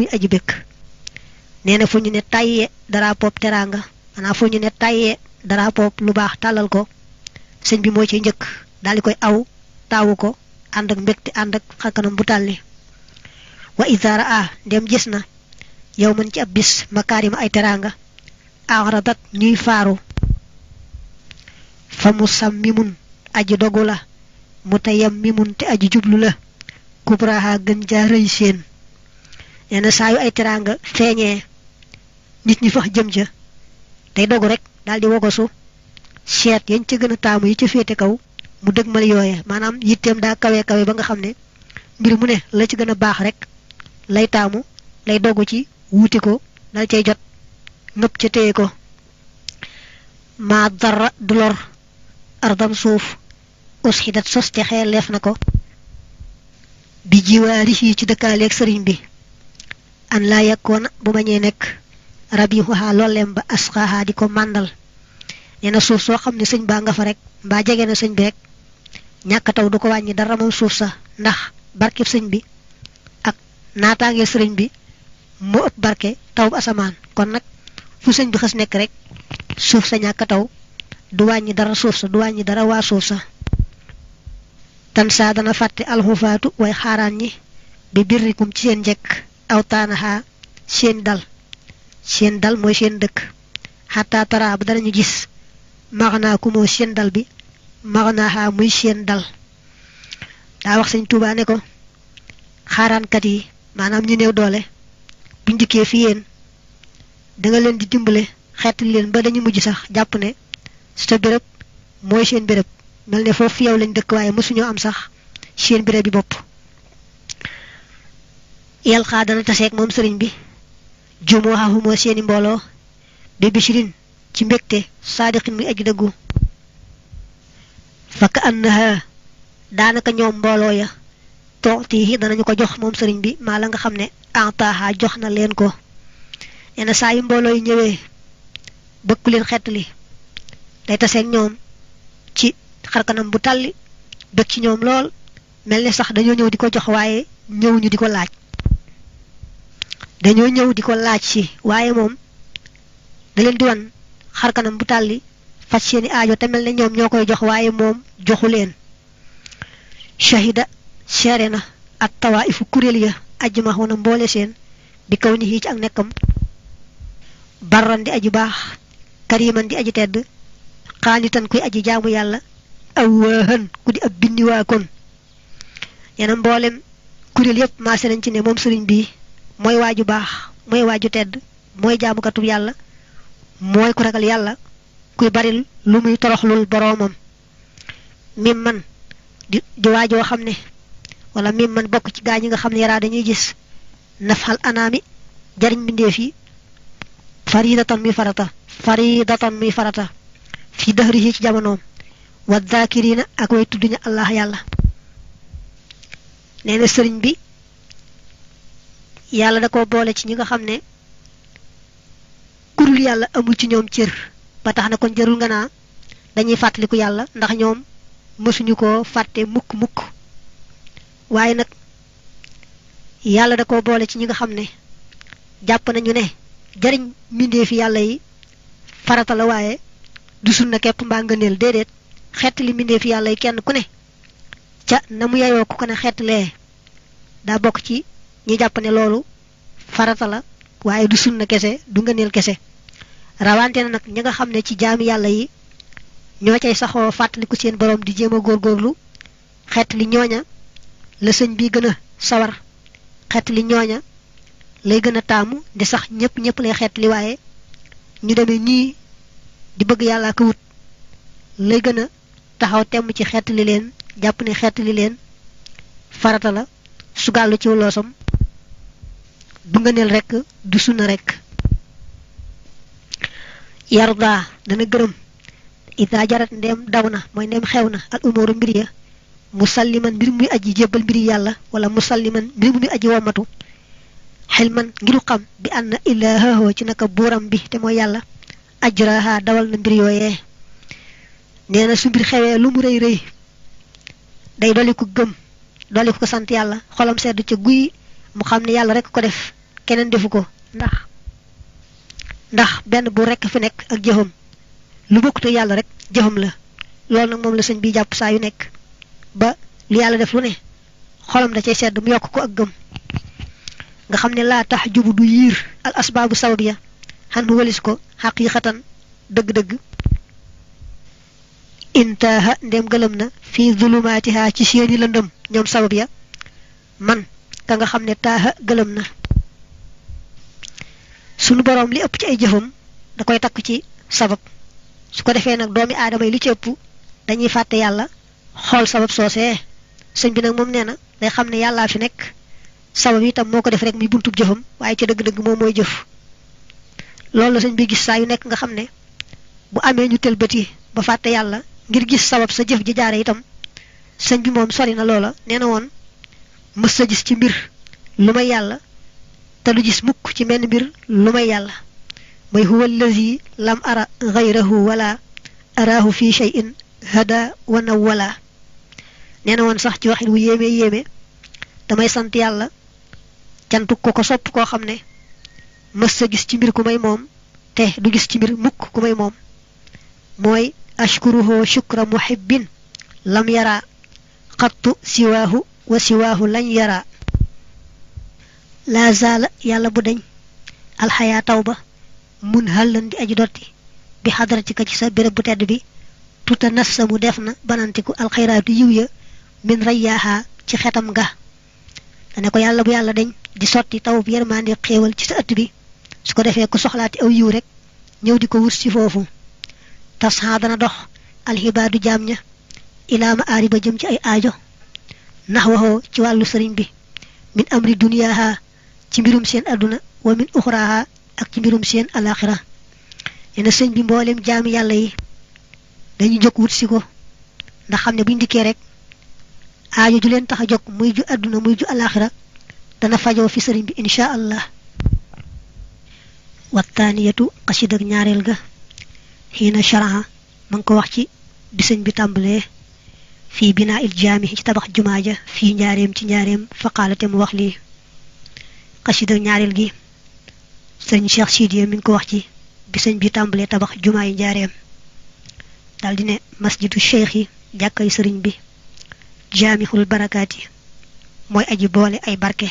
muy aji bekk neena fu ñu ne tayé dara pop teranga ana fu ñu ne tayé dara pop lu baax talal ko señ bi mo ci ñëk dal di koy aw tawu ko and ak mbekti and ak xakanam bu talli wa izara dem gis na yow man ci ab bis makarim ay teranga aghradat ñuy faaru fa musammimun aji dogu la mutayammimun te aji jublu la kubraha gën jaaray seen neena saayu ay teranga feñé nit ñi fax jëm ja day dogu rek daldi wogosu seet yañ ci gëna taamu yi ci fété kaw mu dëgmal yooye manam yittem da kawé kawé ba nga xamné mbir mu ne la ci gëna baax rek lay taamu lay dogu ci wuti ko dal cey jot nëpp ci téye ko ma dara dolor ardam suuf ushidat sos ci xeelef nako bi jiwaari ci dëkkaale ak sëriñ bi an la yakona bu bañé nek rabihuha lolem ba asqaha diko mandal neena suuf so xamni sëñ ba nga fa rek ba jege na sëñ bi rek ñaka taw du ko wañi dara mom suuf sa ndax barke sëñ bi ak naataange sëriñ bi mo ëpp barke taw asaman kon nak fu sëñ bi xess nek rek suuf sa ñaka taw du wañi dara suuf sa du wañi dara wa suuf sa tan sa dana fatte alhufatu way xaran ñi bi birrikum ci seen jek awtanaha seen dal moy seen dëkk hatta tara bu dara ñu gis magna ku mo seen dal bi magnaha muy seen dal da wax sëñ Touba ne ko xaran kat yi manam ñu neew doole buñ diké fi yeen da nga leen di dimbalé xétal leen ba dañu mujj sax japp ne sa bërepp moy seen bërepp melne fofu yow lañ dëkk waye musuñu am sax seen bërepp bi bop yel xadana tassek mom sëriñ bi jumuha humo seeni mbolo be bishirin ci mbekté sadiqin mi aji deggu faka annaha danaka ñom mbolo ya toxti danañu ko jox mom sëriñ bi mala nga xamne antaha jox na leen ko ena say mbolo yi ñëwé bëkku leen xétali day tassek ñom ci xarkanam bu talli bëkk ci ñom lool melni sax dañu ñëw diko jox waye ñëw ñu diko laaj dañu ñëw diko laaj ci waye mom da leen di wan xarkanam bu talli fas seeni aajo te melni ñom ñokoy jox waye mom joxu leen shahida sharena at tawaifu kurel ya ajma hona mbolé sen bi kawni hi ci ak nekkam barran di aji baax kariman di aji tedd qanitan kuy aji jaamu yalla awahan kudi ab bindi wa kon yana mbolem kurel yep ma senañ ci ne mom serigne bi moy waju baax moy waju tedd moy jaamu katu yalla moy ku ragal yalla kuy baril lu muy toroxlul boromam mimman di wajo xamne wala mimman bok ci gañi nga xamne yara dañuy gis nafal anami jariñ bindé fi faridatan mi farata fi dahrihi ci jamono wa dhakirina ak way tudduñu allah yalla neena serigne bi yalla da ko boole ci ñi nga xamne kurul yalla amul ci ñoom cër ba tax na kon jarul nga na dañuy fatlikou yalla ndax ñoom mësuñu ko faté mukk waye nak yalla da ko boole ci ñi nga xamne japp nañu ne jariñ minde fi yalla yi farata la waye du sunna kep mba nga neel dedet xetli minde fi yalla yi kenn ku ne ca namu yayo ko ne xetlé da bok ci ñi japp ne lolu farata la waye du sunna kesse du nga neel kesse rawante nak ñi nga xamne ci jaami yalla yi ño cey saxo fatlikou seen borom di jema gorgorlu xetli ñoña le señ bi gëna sawar xetli ñoña lay gëna taamu di sax ñepp lay xetli waye ñu démé ñi di bëgg yalla ko wut lay gëna taxaw tém ci xetli leen japp ne xetli leen farata la su galu ci losam du nga neel rek du sunna rek yarda dana gërem ida jarat ndem dawna moy ndem xewna al umuru mbiriya musalliman bir muy aji jébal mbiri yalla wala musalliman bir muy aji womatu hilman ngiru xam bi anna ilaha ci naka buram bi te moy yalla ajraha dawal na mbir yoyé neena su mbir xewé lu mu reey reey day doli ko gëm doli ko sant yalla xolam sedd ci guuy mu xamni yalla rek ko def keneen defu ko ndax benn bu rek fi nekk ak jëfam lu bokkute yàlla rek jëfam la loolu nag moom la sëñ bi jàpp saa yu nekk ba lu yàlla def lu ne xolam da cay sedd mu yokk ko ak gëm nga xam ne laa tax jubu du yiir al asbaabu sabab ya xan walis ko xaqiiqatan dëgg-dëgg intaaha ndem gëlëm na fii zulumaatiha ci seeni lëndëm ñoom sabab ya man ka nga xam ne taaha gëlëm na sunu boroom li ëpp ci ay jëfam da koy takk ci sabab su ko defee nag doomi aadama yi li ci ëpp dañuy fàtte yàlla xool sabab soosee sëñ bi nag moom nee na day xam ne yàllaa fi nekk sabab itam moo ko def rek muy buntub jëfam waaye ca dëgg-dëgg moom mooy jëf loolu la sëñ bi gis saa yu nekk nga xam ne bu amee ñu tëlbati ba fàtte yàlla ngir gis sabab sa jëf ji jaare itam sëñ bi moom sori na loola nee na woon mës sa gis ci mbir lu may yàlla te du gis mukk ci menn mbir lu may yàlla mooy huwa allazi lam ara ghayrahu wala araahu fi shay'in hada wa nawwala nee na woon sax ci waxin wu yéeme damay sant yàlla cantu ko sopp koo xam ne mës sa gis ci mbir ku may moom te du gis ci mbir mukk ku may moom mooy ashkuruhu shukra muhibbin lam yara qattu siwaahu wa siwaahu lañ yara laa zaala yàlla bu dañ alxayaa taw ba mun hallan di aji dotti bi xadaratika ci sa béréb bu tedd bi tuta nassamu def na banantiku alxayraatu yiw ya min rayyaaha ci xetam ga dane ko yàlla bu yàlla dañ di sotti taw bi yërmande xéewal ci sa ëtt bi su ko defee ku soxlaati aw yiw rek ñëw di ko wut ci foofu tasxaa dana dox alxibaadu jaam ña ilaa ma aari ba jëm ci ay aajo nax waxoo ci wàllu sëriñ bi min amri duniyaaha ci mbirum seen adduna wa min uxraaha ak ci mbirum seen alaxira nee na sëñ bi mboolem jaami yàlla yi dañu jóg wut si ko ndax xam ne buñ dikkee rek aajo ju leen tax a jóg muy ju adduna muy ju alaxira dana fajoo fi sëriñ bi insha allah wattaaniyatu xasid ak ñaareel ga xiina sharaha ma ngi ko wax ci bi sëñ bi tàmbalee fii binaa il jaami ci tabax jumaaja fii njaareem ci njaareem faqaalate mu wax lii xasid ak ñaareel gi sëñ Cheikh Sidiya mi ngi ko wax ci bi sëñ bi tàmbalee tabax jumaa yi njaareem daldi ne masjidu cheikh yi jàkkay sëriñ bi jaamixul barakaati mooy aji boole ay barke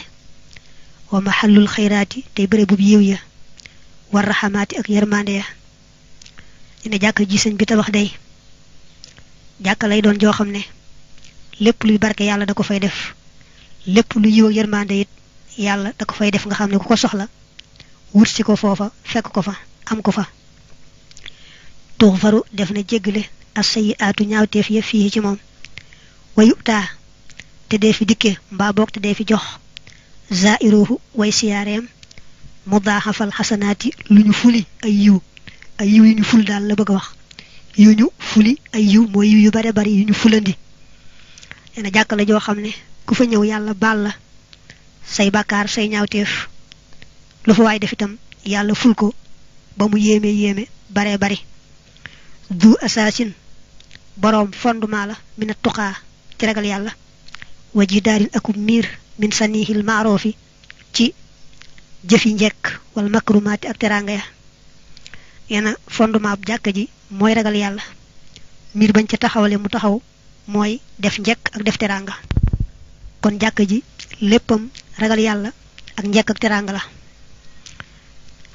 wa mahallul xayraati tey bërëb bu yiw ya war raxamaati ak yermande ya dina jàkk ji sëñ bi tabax day jàkk lay doon joo xam ne lépp luy barke yàlla da ko fay def lépp lu yiw ak yermande it yàlla da ko fay def nga xam ne ku ko soxla wut si ko foofa fekk ko fa am ko fa tuxfaru def na jéggale as sayyi'aatu ñaawteef ya fii ci moom wayu taa te dee fi dikke mbaa boog te dee fi jox zairuhu way siyaareem mudaaxafal xasanaati lu ñu fuli ay yiw yu ñu ful daal la bëgg a wax yu ñu fuli ay yiw mooy yiw yu bare bari yu ñu fulandi nee na jàkk la joo xam ne ku fa ñëw yàlla baal la say bàkkaar say ñaawteef lu fa waay def itam yàlla ful ko ba mu yéeme bare bari du asaasin boroom fondement la mina tuqaa ci ragal yàlla waji daarin akub miir min sanihil maarofi ci jëfi njekk wala makrumaati ak teraanga ya yeena fondement bu jàkk ji mooy ragal yàlla miir bañ ca taxawale mu taxaw mooy def njekk ak def teraanga kon jàkk ji léppam ragal yàlla ak njekk ak teraanga la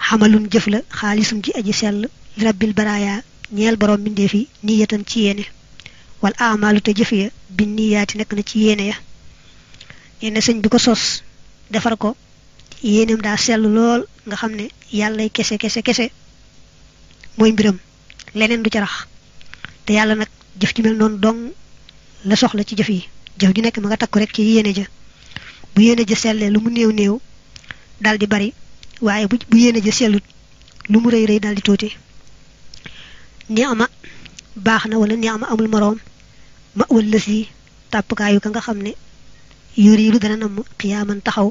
xamalun jëf la xaalisum ci aji sell li rabbil baraaya ñeel borom mbindee fi niyatan ci yéene wal amalu te jëf ya bi niyaati nekk na ci yéene ya yéene sëñ bi ko sos defar ko yéeneem daa sell lool nga xam ne yàllay kese mooy mbiram leneen du ca rax te yàlla nag jëf ji mel noonu dong la soxla ci jëf yi jëf ju nekk ma nga takku rek ci yéene ja bu yéene ja sellee lu mu néew dal di bari waaye bu yéene ja sellut lu mu rëy dal di tuuti ni'ma baax na wala ni'ma amul moroom ma wala si tàppkaayu ka nga xam ne yuriidu dana namm xiyaaman taxaw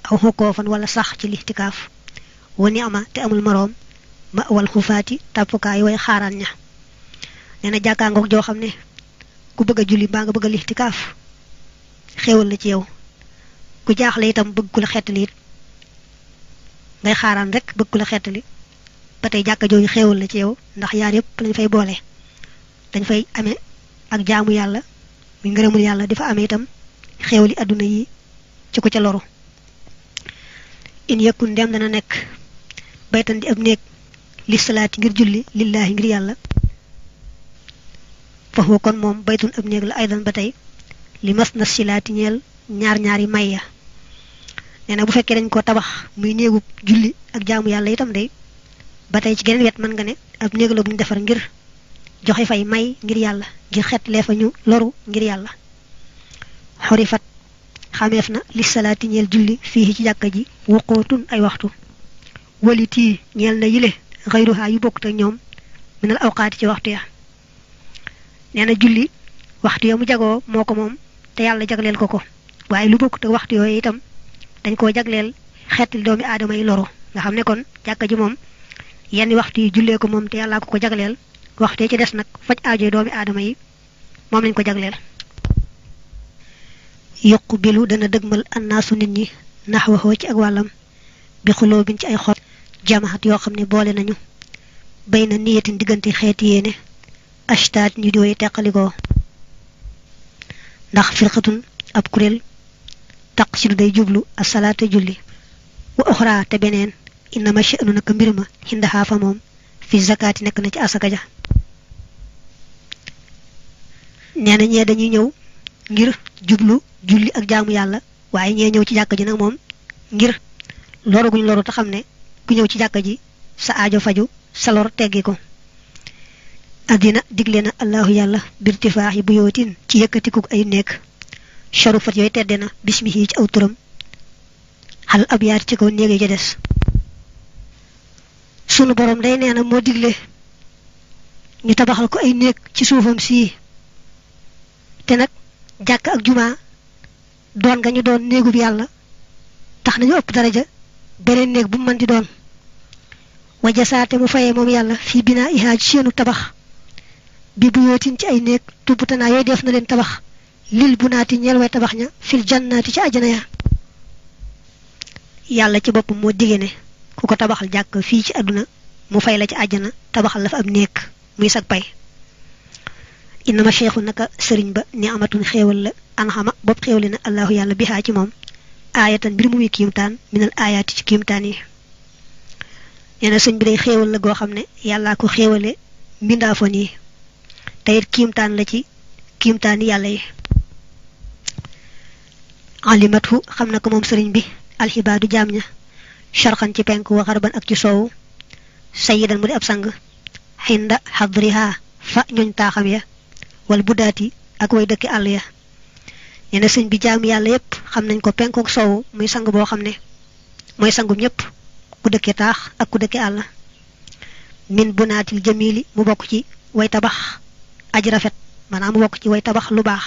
aw xukoofan wala sax ci lixtikaaf wa ni'ma te amul moroom ma wal xufaati tàppkaayu way xaaraan ña nee na jàkkaangoog joo xam ne ku bëgg a julli mbaa nga bëgg a lixtikaaf xéewal la ci yow ku jaaxle itam bëgg ku la xettali it ngay xaaraan rek bëgg la xettali ba tey jàkka jooju xéewal la ci yow ndax yaar yépp lañ fay boole dañ fay amee ak jaamu yàlla mi ngërëmul yàlla di fa amee itam xéewali àdduna yi ci ko ca loru in yakun ndem dana nekk baytan di ab néeg li salaati ngir julli lillahi ngir yàlla fa kon moom baytun ab néeg la aydan ba tey li mas na silaati ñeel ñaari may ya nee na bu fekkee dañ ko tabax muy néegu julli ak jaamu yàlla itam day ba tey ci geneen wet mën nga ne ab néeg la buñ defar ngir joxe fay may ngir yàlla ngir xet lee fa ñu loru ngir yàlla xorifat xameef na li salaati ñeel julli fii ci jàkka ji wuqootun ay waxtu walitii ñeel na yile xayruha yu bokkut ak ñoom minal awqaati ci waxtu ya nee na julli waxtu ya mu jagoo moo ko moom te yàlla jagleel ko waaye lu bokkut ak waxtu yooyu itam dañ koo jagleel xeetil doomi aadama yi loru nga xam ne kon jàkka ji moom yenn waxtu yi jullee ko moom te yàllaa ko jagleel waxtu yi ci des nag faj aajo doomi aadama yi moom lañ ko jagleel yokku bilu dana dëgmal annaasu nit ñi nax waxoo ci ak wàllam bi xuloo bin ci ay xol jamaxat yoo xam ne boole nañu bay na niyatin diggante xeeti yéene ashtaat ñu di woy teqalikoo ndax firqatun ab kuréel taq ci du day jublu asalaata julli wa uxra te beneen innama sha'nu naka mbir ma xindaxaa fa moom fi zakaati nekk na ci asaka ja nee na ñee dañuy ñëw ngir jublu julli ak jaamu yàlla waaye ñee ñëw ci jàkka ji nag moom ngir loru guñ loru te xam ne ku ñëw ci jàkka ji sa aajo faju sa lor teggi ko addina digle na allahu yàlla birtifaax yi bu yootin ci yëkkatikuk ay nekk sharufat yooyu tedde na bismihi ci aw turam xal ab yaati ci kaw néegi ca des sunu borom day nee na moo digle ñu tabaxal ko ay néeg ci suufam sii te nag jàkk ak jumaa doon nga ñu doon néegub yàlla tax nañu ëpp daraja beneen néeg bu mu mën di doon wajasaate mu fayee moom yàlla fii binaa ihaaj seenu tabax bi bu yootin ci ay néeg tubbutanaa yooyu def na leen tabax lil bu naati ñeel way tabax ña fil jannaati ci àjjana ya yàlla ci boppam moo dige ne ku ko tabaxal jàkk fii ci àdduna mu fay la ci àjjana tabaxal la fa ab néeg muy sag pay innama cheikhu naka sëriñ ba ni amatun xéewal la anxama bopp xéewali na allahu yàlla bihaa ci moom aayatan mbir mu muy kiimtaan minal aayaati ci kiimtaan yi nee na sëñ bi day xéewal la goo xam ne yàllaa ko xéewale mbindaafoon yi te it kiimtaan la ci kiimtaani yàlla yi alimathu xam na ko moom sëriñ bi alxibaadu jaam ña sharxan ci penk wa xarban ak ci soowu sayidan mu di ab sang xinda xadriha fa ñooñ taaxam ya wal buddaati ak way dëkki àll ya nee na sëñ bi jaam yàlla yépp xam nañ ko penkook soowu muy sang boo xam ne mooy sangum ñépp ku dëkke taax ak ku dëkke àll min bunaatil jamili mu bokk ci way tabax aji rafet maanaam mu bokk ci way tabax lu baax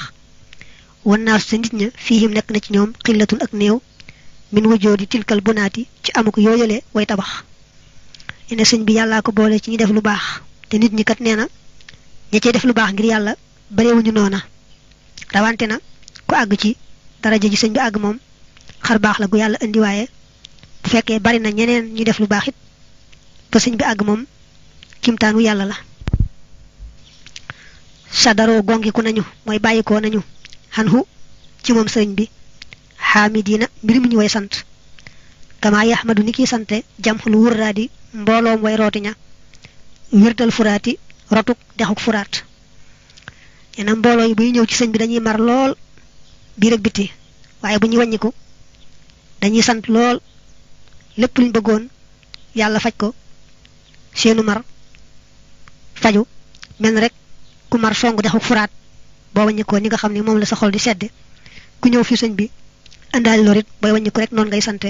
wan naa sa nit ña fiihim nekk na ci ñoom xillatun ak néew min wujoodi tilkal bunaati ci amuk yooyale way tabax nee na sëñ bi yàllaa ko boole ci ñi def lu baax te nit ñi kat nee na ña cey def lu baax ngir yàlla barewuñu noona rawante na ku àgg ci daraja ji sëñ bi àgg moom xar baax la gu yàlla indi waaye bu fekkee bari na ñeneen ñu def lu baax it ba sëñ bi àgg moom kimtaanu yàlla la sadaroo gongiku nañu mooy bàyyikoo nañu xanhu ci moom sëriñ bi xaamidina mbir mi ñu way sant kama yaxmadu ni kiy sante jamxul wurraadi mbooloom way rooti ña wirdal furaati rotuk dexuk furaat yena mbooloo yi bu ñu ñëw ci sëñ bi dañuy mar lool biir ak biti waaye bu ñuy wàññiku dañuy sant lool lépp luñ bëggoon yàlla faj ko seenu mar faju mel na rek ku mar songu dexuk furaat boo wàññikoo ni nga xam ne moom la sa xol di sedde ku ñëw fi sëñ bi andaali lorit booy wàññiku rek noonu ngay sante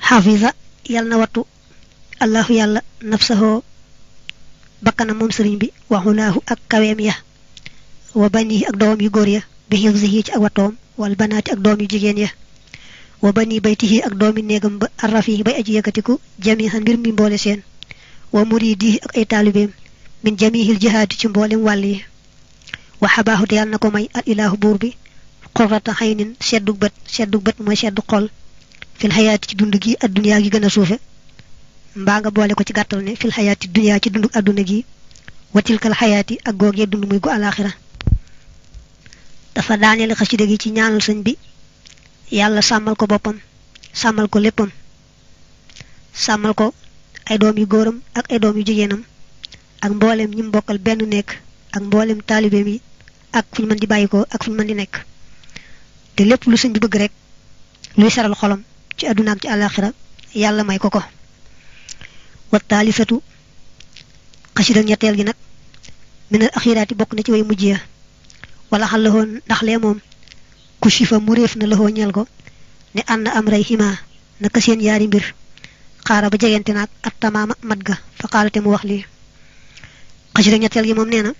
xafiza yàlla na wattu allahu yàlla nafsahoo bakkanam moom sëriñ bi waxulaahu ak kaweem ya wa banihi ak doom yu góor ya bi hifzihi ci ak wattoom wal banaati ak doom yu jigéen ya wa bani baytihi ak doomi néegam ba arrafi bay aji yëkkatiku jamihan mbir mi mboole seen wa muridihi ak ay taalibeem min jamihil jihaadi ci mboolem wàll yi wa xabaahu te yàlla na ko may al ilaahu buur bi xurrata xaynin seddug bët mooy seddu xol fil hayati ci dund gi addunya gi gëna suufe mbaa nga boole ko ci gàttal ne fil hayati dunya ci dundu adduna gi watilkal hayati ak googee dund muy gu alaxira dafa daaneel xasida gi ci ñaanal sëñ bi yàlla sàmmal ko boppam sàmmal ko léppam sàmmal ko ay doom yu góoram ak ay doom yu jigéenam ak mboolem ñi mbokkal benn nekk ak mboolem taalibeem yi ak fuñu mën di bàyyikoo ak fuñu mën di nekk te lépp lu sëñ bi bëgg rek luy saral xolam ci àdduna ak ci alaxira yàlla may ko ko wa taalifatu xasida ñetteel gi nag minal axiraati bokk na ci way mujjiya wala xal laxoon ndax lee moom ku shifa mu réef na laxoo ñeel ko ne ànd am rey xima naka seen yaari mbir xaara ba jegente naag at tamaama mat ga fa xaalate mu wax lii xasida ñetteel gi moom nee na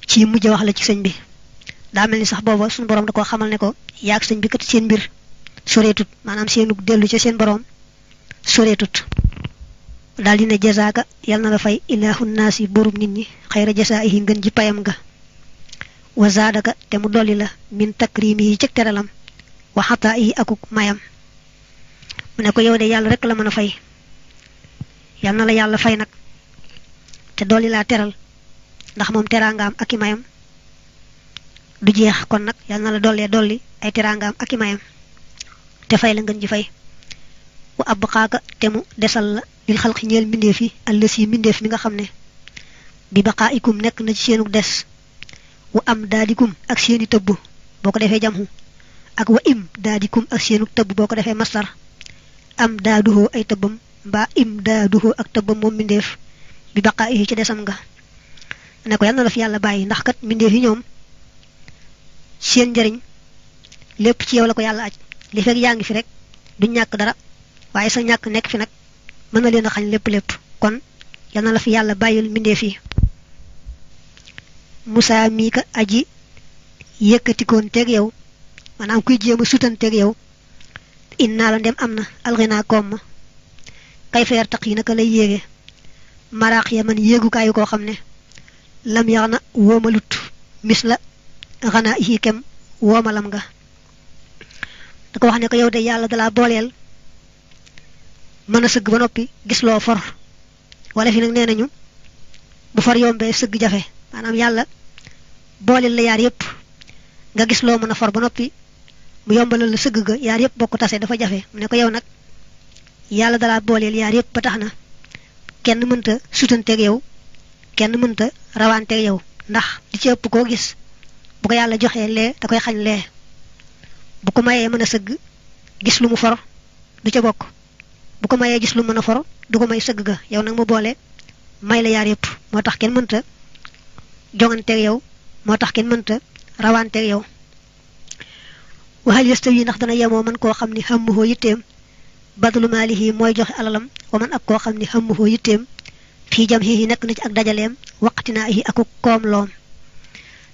ci mujj wax la ci sëñ bi daa mel ni sax booba suñu borom da koo xamal ne ko yaag sëñ bi kat seen mbir soreetut maanaam seenu dellu ca seen borom soreetut daal di ne jazaaka yal na la fay ilaahu naasi borum nit ñi xayra jasaa'ihi ngën ji payam ga wa zaadaka te mu dolli la min takrimihi ci teralam wa xataa'ihi akuk mayam mu ne ko yow de yàlla rek la mën a fay yal na la yàlla fay nag te dolli laa teral ndax moom teraangaam ak i mayam du jeex kon nag yal na la dolli ay teraangaam ak i mayam te fay la ngeen ji fay wa abqaaka te mu desal la lil xalqi ñeel mbindeef yi allasi mbindeef mi nga xam ne bi baqaa'ikum nekk na ci seenu des wa am daadikum ak seeni tëbb boo ko defee jamhu ak wa im daadikum ak seenu tëbb boo ko defee masdar am daaduhoo ay tëbbam mbaa im daaduhoo ak tëbbam moom mbindeef bi baqaa'ihi ci desam nga ne ko yal na la fi yàlla bàyyi ndax kat mbindeef yi ñoom seen njariñ lépp ci yow la ko yàlla aj li fekk yaa ngi fi rek duñ ñàkk dara waaye sa ñàkk nekk fi nag mën na leen a xañ lépp kon yal na la fi yàlla bàyyil mbindeef yi Musaa mii ka aji yëkkatikoon teeg yow maanaam kuy jéem a sutanteeg yow innaa la ndem am na alxinaa koom ma kay feer taq yi naka lay yéege maraax ya man yéegukaayu koo xam ne lam yax na woomalut mis la xanaa yi kem woomalam nga da ko wax ne ko yow de yàlla dalaa booleel mën a sëgg ba noppi gis loo for wala fi nag nee nañu bu for yombee sëgg jafe maanaam yàlla booleel la yaar yépp nga gis loo mën a for ba noppi mu yombalal la sëgg ga yaar yépp bokk tase dafa jafe mu ne ko yow nag yàlla dalaa booleel yaar yépp ba tax na kenn mënta sutanteeg yow kenn mënta rawanteeg yow ndax di ci ëpp koo gis bu ko yàlla joxee lee da koy xañ lee bu ko mayee mën a sëgg gis lu mu for du ca bokk bu ko mayee gis lu mën a for du ko may sëgg ga yow nag mu boole may la yaar yépp moo tax kenn mënta jonganteeg yow moo tax kenn mënta rawanteeg yow waxal yastawi ndax dana yemoo man koo xam ni xammuhoo yitteem badlu maalihi mooy joxe alalam wa man ak koo xam ni xammuhoo yitteem fii jam xii nekk na ci ak dajaleem waqtinaa yi aku koom loom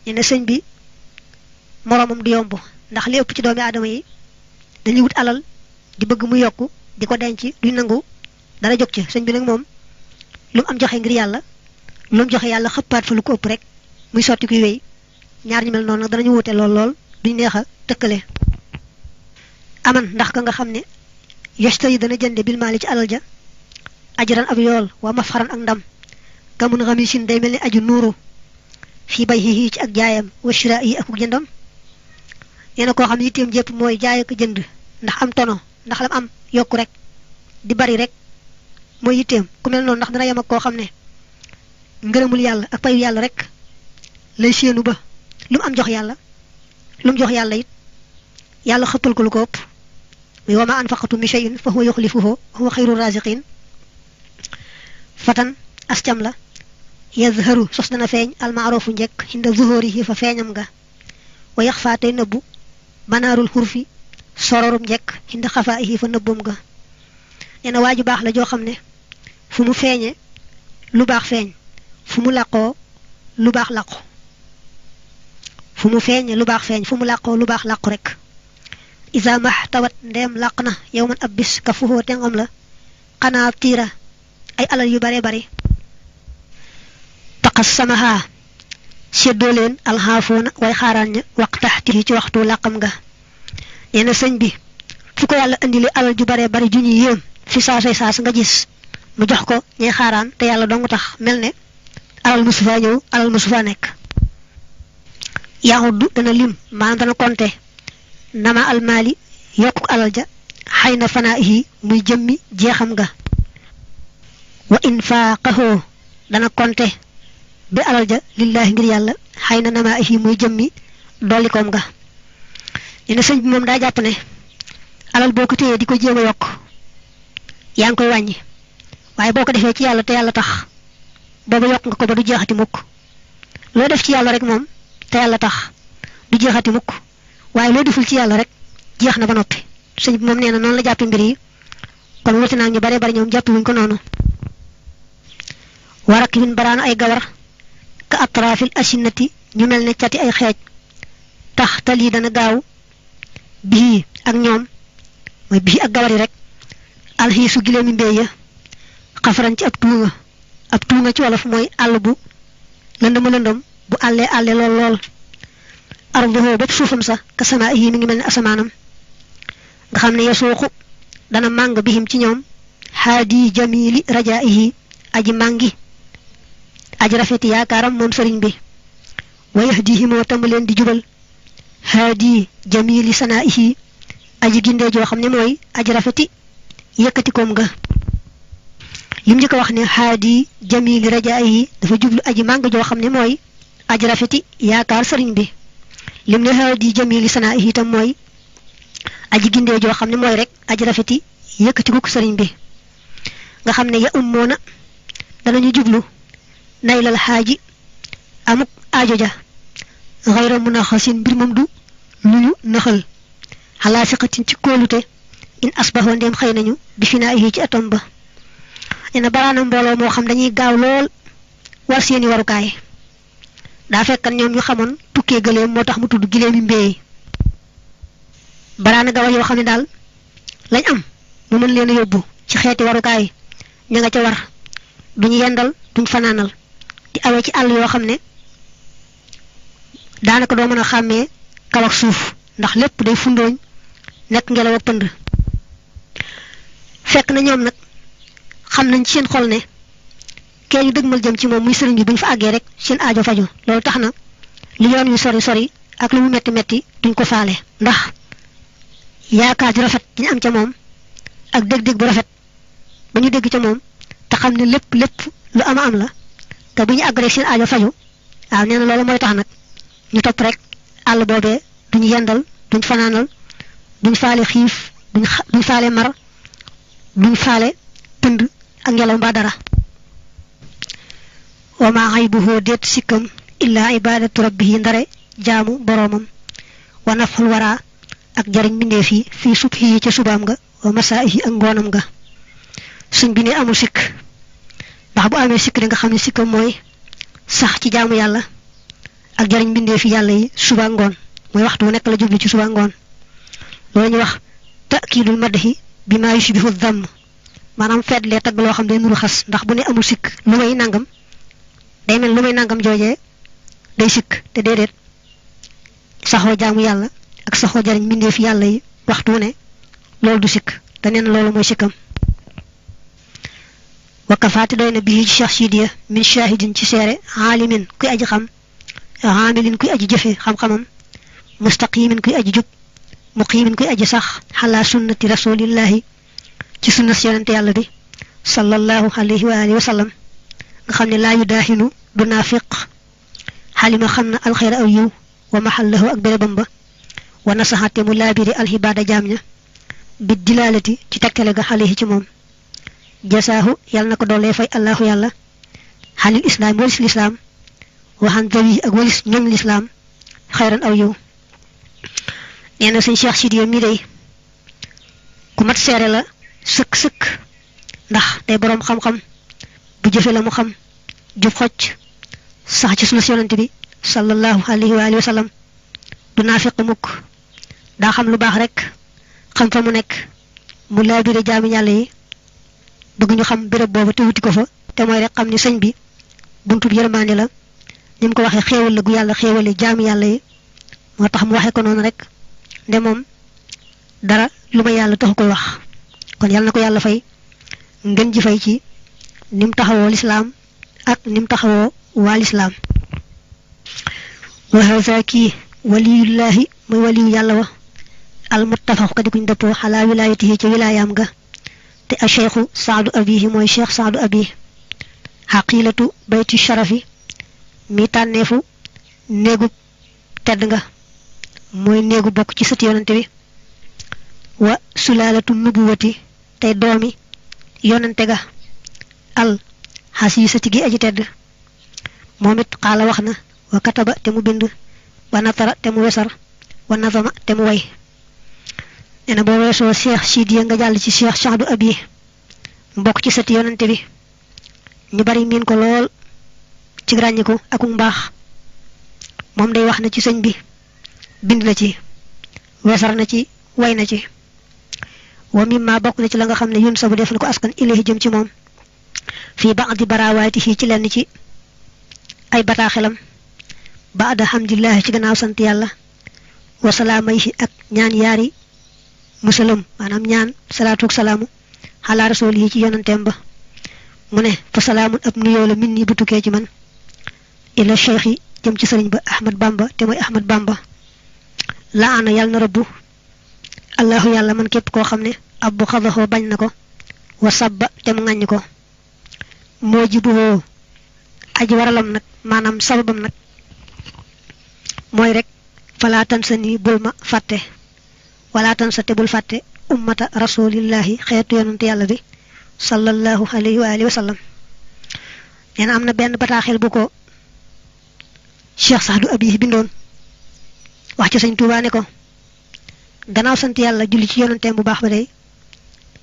ñu ne sëñ bi moroomam du yomb ndax li ëpp ci doomi aadama yi dañuy wut alal di bëgg mu yokku di ko denc duñ nangu dara jóg ci sëñ bi nag moom lu mu am joxe ngir yàlla lu mu joxe yàlla xëppaat fa lu ko ëpp rek muy sotti kuy wéy ñaar ñu mel noonu nag danañu wute lool duñ neex a tëkkale aman ndax ka nga xam ne yostari dana jënde bil maali ci alal ja ajran ab yool wa mafxaran ak ndam kamun xamisin day mel ni aju nuuru fii bay xii ci ak jaayam wa shira yi ak jëndam nee na koo xam ne yitteem jépp mooy jaay ak jënd ndax am tono ndax lam am yokku rek di bari rek mooy yitteem ku mel noonu ndax dana yem ak koo xam ne ngërëmul yàlla ak payu yàlla rek lay séenu ba lu mu am jox yàlla lu mu jox yàlla it yàlla xëppal ko lu ko ëpp muy wa ma anfaqatu min shay'in fa huwa yukhlifuhu wa huwa khayru raziqin fatan ascam la yazharu sos dana feeñ almaarufu njëkk inda zuhurihi fa feeñam nga wa yaxfaa tey nëbbu banaarul xurfi sororum njëkk inda xafaa'ihi fa nëbbum nga nee na waaju baax la joo xam ne fu mu feeñe lu baax feeñ fu mu làqoo lu baax làqu fu mu feeñe lu baax feeñ fu mu làqoo lu baax làqu rek isa max tawat ndeem làq na yow man ab bis ka fuhoo tengam la xanaa tiira ay alal yu bare bari taqas samaha séddoo leen alxaafoona way xaaraan ña waqtaxti ci waxtu làqam nga nee na sëñ bi fu ko yàlla andile alal ju bare bari ju ñuy yéem fi saasay saas nga gis mu jox ko ñay xaaraan te yàlla dong tax mel ne alal musu faa ñëw alal musu faa nekk. yaxuddu dana lim maanaam dana konte nama almaali yokku alal ja xay na fanaahi muy jëmmi jeexam nga. wa infaaqahu dana konte bi alal ja lillahi ngir yàlla xay na namaahi muy jëmmi dollikoom nga. dina sëñ bi moom daa jàpp ne alal boo ko téyee di ko jéem a yokk yaa ngi koy wàññi waaye boo ko defee ci yàlla te yàlla tax booba yokk nga ko ba du jeexati mukk. loo def ci yàlla rek moom te yàlla tax du jeexati mukk waaye loo deful ci yàlla rek jeex na ba noppi. sëñ bi moom nee na noonu la jàppe mbir yi kon wuti naa ñu bare bari ñoom jàpp wuñ ko noonu. warak bin baraana ay gawar ka atraafil asinnati ñu mel ne cati ay xeej tax tali dana gaaw bii ak ñoom mooy bii ak gawar yi rek alxiisu gileemi mbéy ya xafaran ci ab tuunga ci wolof mooy àll bu lëndëm bu àlle lool arduhu bépp suufam sa ka sama yi mi ngi mel ne asamaanam nga xam ne yasuuxu dana màng bihim ci ñoom haadi jamili rajaihi aji màngi aji rafeti yaakaaram moom sëriñ bi wa yahdihi moo tamu leen di jubal haadi jamili sanaihi aji gindee joo xam ne mooy aji rafeti yëkkatikoom nga. lim njëkk a wax ne haadi jamili rajaihi dafa jublu aji màng joo xam ne mooy aji rafeti yaakaar sëriñ bi. lim ne haadi jamili sanaihi tam mooy aji gindee joo xam ne mooy rek aji rafeti yëkkatikuk sëriñ bi. nga xam ne ya ummoona danañu jublu naylal xaaji amuk aajo ja xayra mun a xasin mbir moom du lu ñu naxal xalaa siqatin ci kóolute in asbaxoo ndéem xëy nañu bi finaayi ci atom ba. nee na baraana mbooloo moo xam dañuy gaaw lool war seeni warukaay daa fekkan ñoom ñu xamoon tukkee gëleem moo tax mu tudd gileemi mbéy. baraana gawar yoo xam ne daal lañ am mu mën leen a yóbbu ci xeeti warukaay ña nga ca war duñu yendal duñ fanaanal di awee ci àll yoo xam ne daanaka doo mën a xàmmee kaw ak suuf ndax lépp day fundooñ nekk ngelaw ak pënd. fekk na ñoom nag xam nañ ci seen xol ne kee ñu dëgmal jëm ci moom muy sëriñ bi bu ñu fa àggee rek seen aajo faju loolu tax na li yoon yu sori ak lu mu metti duñ ko faale ndax yaakaar ju rafet ñu am ca moom ak dégg-dégg bu rafet ba ñu dégg ca moom te xam ne lépp lu am la te bu ñu àgg rek seen aajo faju waaw nee na loolu mooy tax nag ñu topp rek àll boobee duñu yendal duñ fanaanal duñ faale xiif duñ faale mar duñ faale tënd ak ngelaw mbaa dara. wa maa xaybuhu déet sikkam illaa ibadatu rabbihi ndare jaamu boroomam wa nafxul wara ak jariñ mbindeef yi fii subhi ca subaam nga wa masaahi ak ngoonam nga. suñ bi ne amul sikk ndax bu amee sikk di nga xam ne sikkam mooy sax ci jaamu yàlla ak jariñ mbindeef yi yàlla yi suba ngoon mooy waxtu wu nekk la jublu ci suba ngoon. loolu ñu wax ta'kiidul madhi bi maa yushbihu dhamm maanaam feetlee tagg loo xam day nuru xas ndax bu ne amul sikk lu may nangam day mel lu may nangam joojee day sikk te déedéet saxoo jaamu yàlla ak saxoo jariñ mbindeef yàlla yi waxtu wu ne loolu du sikk te nee na loolu mooy sikkam. wakkafaati doy na bii ci Cheikh Sidiya min shahidin ci seere aalimin kuy aji xam aamilin kuy aji jëfe xam-xamam mustaqimin kuy aji jub muqimin kuy aji sax xalaa sunnati rasulillahi ci sunna si yonente yàlla bi sallallahu alayhi wa alihi wa sallam nga xam ne laa yu daaxinu du naafiq xalima xam na alxeyra aw yiw wa maxallahu ak bérébam ba wa nasaxate mu laabiri alxibaada jaam ña bi dilaalati ci tegtale ga alayhi ci moom jasaahu yàlla na ko doolee fay allahu yàlla xalil islaam walis lislaam waxan dawi ak walis ñoñ lislaam xayran aw yiw. nee na sëñ Cheikh Sidiya mii day ku mat seere la sëkk ndax day boroom xam-xam bu jëfe la mu xam jub xocc sax ci sunna si yonent bi sallallahu alayhi wa alihi wa sallam du naafiq mukk daa xam lu baax rek xam fa mu nekk mu laabire jaami yàlla yi bëgg ñu xam béréb boobu te wuti ko fa te mooy rek xam ni sëñ bi buntu bi yërmaande la ni mu ko waxee xéewal la gu yàlla xéewale jaami yàlla yi moo tax mu waxee ko noonu rek nde moom dara luma yalla tax koy wax kon yalla nako yalla fay ngeen ji fay ci nim taxawo l'islam ak nim taxawo wal islam wa hazaki waliyullahi muy waliyu yalla wa al muttafaq kadi kuñ depo ala wilayatihi ci wilayam ga te a cheikhu saadu abihi moy cheikh saadu abi haqilatu bayti sharafi mi tanefu negu tedd nga moy negu bok ci sët yonante bi wa sulalatu nubuwati tay doomi yonante ga al hasisati gi aji tedd momit qala waxna wa kataba te mu bind wa natara te mu wesar wa nazama te mu way ena bo weso cheikh sidi nga jall ci cheikh saadu abi mbok ci sët yonante bi ñu bari min ko lol ci ragniko akuk mbax mom day wax na ci señ bi bind na ci wesar na ci way na ci wa mimma bokk na ci la nga xamne yun sabu def na ko askan ilahi jëm ci mom fi ba'd barawatihi ci lenn ci ay bataaxelam ba'da hamdillah ci gannaaw sant yalla wa salaamayhi ak ñaan yaari musalam manam ñaan salatu ak salamu ala rasulihi ci yonantem ba mune fa salamun ab nuyo la minni bu tuké ci man ila cheikhi jëm ci serigne ba ahmad bamba te moy ahmad bamba la ana yalla na rabbu allah yalla man kep ko xamne abbu khadahu bañ nako wa sabba te mu ngañ ko mojibu aji waralam nak manam sababam nak moy rek fala tansani bulma fatte wala tansate bul fatte ummata rasulillahi xeetu yonent yalla bi sallallahu alayhi wa alihi wa sallam yen amna ben bataaxel bu ko cheikh saadu abi bindon wax ci seigne touba ne ko gannaaw sant yalla julli ci yonenté bu baax ba day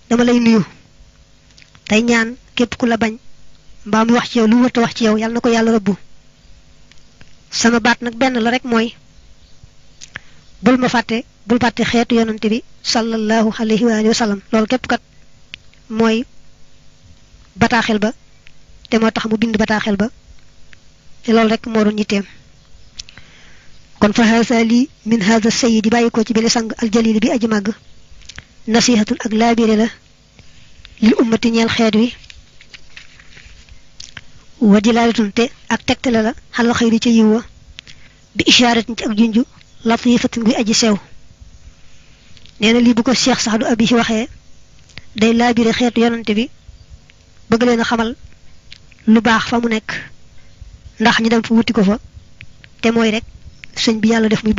dama lay nuyu tay ñaan képp ku la bañ mbaa mu wax ci yow lu wërta wax ci yow yalla nako yalla rabbu sama baat nak ben la rek moy bul ma fatte xeetu yonenté bi sallallahu alayhi wa alihi wa sallam lol képp kat moy bataaxel ba té mo tax mu bind bataaxel ba té lol rek mo doon ñitém kon fa hasali min hadha sayyid bayiko ci bele sang al jalil bi aji mag nasihatun ak labire la li ummati ñel xeet wi wa dilalatun te ak tektela la hal khayri ci yiwa bi isharatin ci ak junju latifatin gu aji sew neena li bu ko cheikh saadu abi waxe day labire xeet yonante bi bëgg leena xamal lu baax fa mu nek ndax ñu dem fu wuti ko fa te moy rek señ bi yalla def muy